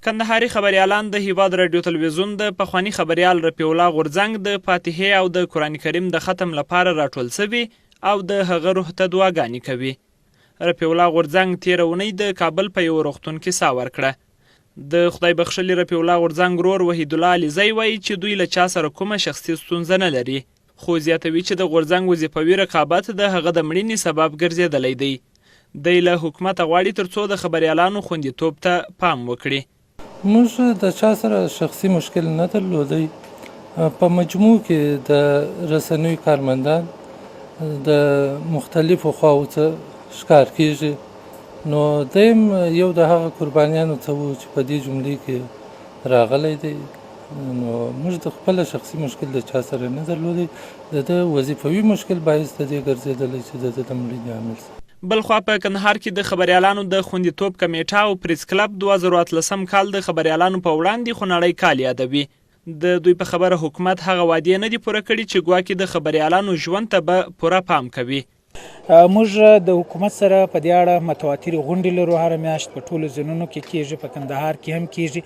کندهاري خبریالان د هیواد راډیو تلویزیون د پخواني خبریال رفیع الله غورځنګ د فاتحې او د قرآن کریم د ختم لپاره راټول شوي او د هغه روح ته دعاګانې کوي. رفیع الله غورځنګ تېره اونۍ د کابل په یوه روغتون کې ساه ورکړه. د خدای بخښلي رفیع الله غورځنګ ورور وحیدالله علیزی وایي چې دوی له چا سره کومه شخصي ستونزه نه لري، خو زیاتوي چې د غورځنګ وظیفوي رقابت د هغه د مړینې سبب ګرځېدلی دی. دی له حکومته غواړي تر څو د خبریالانو خوندیتوب ته پام وکړي. موږ د چا سره شخصي مشکل نه درلودی، په مجموع کې د رسنیو کارمندان د مختلفو خواوو څخه ښکار کیږي، نو دی هم یو د هغه قربانیانو څخه و چې په دې جملې کې راغلی دی. نو موږ د خپل شخصي مشکل د چا سره نه درلودی، د ده وظیفوي مشکل باعث د دې ګرځېدلی چې د ده د مړینې عامل سي. بلخوا په کندهار کې د خبریالانو د خوندیتوب کمېټه او پریس کلب 2018 کال د خبریالانو په وړاندې خونړی کال یادوي. د دوی په خبره حکومت هغه وعدې نه دي پوره کړي چې ګواکې د خبریالانو ژوند ته به پوره پام کوي. موږ د حکومت سره په دې اړه متواترې غونډې لرو، هره میاشت په ټولو زونونو کې کیږي، په کندهار کې هم کیږي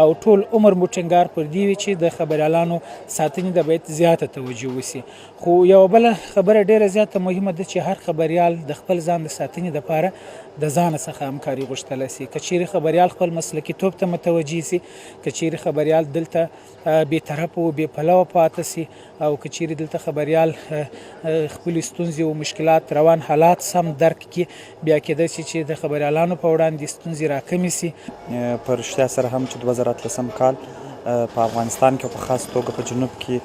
او ټول عمر مو ټینګار پر دې وي چې د خبریالانو ساتنې ته باید زیاته توجه وشي. خو یوه بله خبره ډیره زیاته مهمه ده چې هر خبریال د خپل ځان د ساتنې لپاره د ځانه څخه همکاري غوښتلی شي. که چیرې خبریال خپل مسلکیتوب ته متوجه شي، که چیرې خبریال دلته بې طرفه او بې پلوه پاته شي او که چیرې دلته خبریال خپلې ستونزې او مشکلات روان حالات سم درک کړي، بیا کېدای شي چې د خبریالانو په وړاندې ستونزې راکمې شي. په رښتیا سره هم چې 2018 کال په افغانستان کې او په خاص توګه په جنوب کې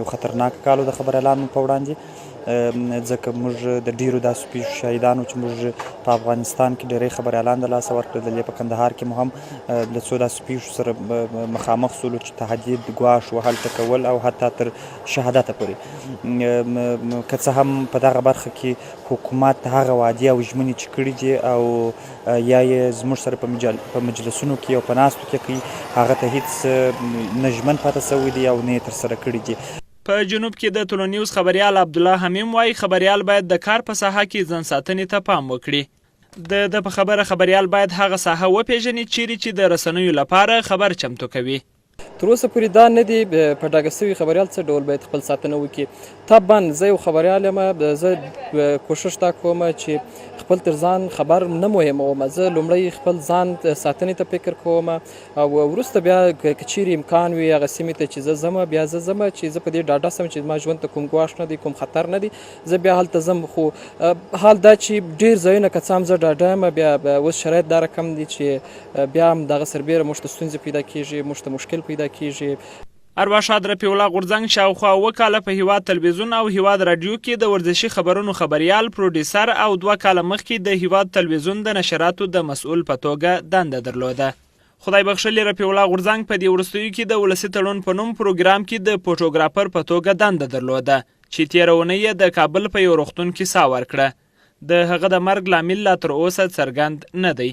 یو خطرناک کال و د خبریالانو په وړاندې، ځکه موږ د ډیرو داسې پیښو شاهدان وو چې موږ په افغانستان کې ډیری خبریالان د لاسه ورکړل. د په کندهار کې مو هم له څو داسې پیښو سره مخامخ شولو چې تهدید، ګواښ، وهل ټکول او حتی تر شهادته پورې. که څه هم په دغه برخه کې حکومت هغه وعدې او ژمنې چې کړې دي او یا یې زموږ سره په مجلسونو کې او په ناستو کې کوي، هغه ته هیڅ نه ژمن پاتې شوی دی او نه یې ترسره کړي دي. په جنوب کې د طلوع نیوز خبریال عبدالله همیم وايي، خبریال باید د کار په ساحه کې ځان ساتنې ته پام وکړي. د ده په خبره خبریال باید هغه ساحه وپېژني چیرې چې د رسنیو لپاره خبر چمتو کوي. تر اوسه پورې دا نه دي په ډاګه شوي خبریال څه ډول باید خپل ساتنه وکړي. طبعا زه یو خبریال یم، زه کوشش دا کوم چې خپل تر ځان خبر نه مهموم، زه لومړی خپل ځان ساتنې ته فکر کوم او وروسته بیا که چیرې امکان وي هغه سیمې ته چې زه ځم، بیا زه ځم چې زه په دې ډاډه سم چې زما ژوند ته کوم ګواښ نه دی، کوم خطر نه دی، زه بیا هلته ځم. خو حال دا چې ډیر ځایونه که څه هم زه ډاډه یم، بیا اوس شرایط دا رقم دي چې بیا هم دغه سربېره موږ ته ستونزې پیدا کیږي، موږ ته مشکل پیدا کیږي. ارواښاد رفیع الله غورځنګ شاوخوا 7 کاله په هیواد تلویزیون او هیواد راډیو کې د ورزشي خبرونو خبریال، پروډیسر او 2 کاله مخکې د هیواد تلویزیون د نشراتو د مسؤل په توګه دنده درلوده. خدای بخښلي رفیع الله غورځنګ په دې وروستیو کې د ولسي تړون په نوم پروګرام کې د فوټوګرافر په توګه دنده درلوده چې تېره اونۍ یې د کابل په یو روغتون کې ساه ورکړه. د هغه د مرګ لامل لا تر اوسه څرګند نه دی.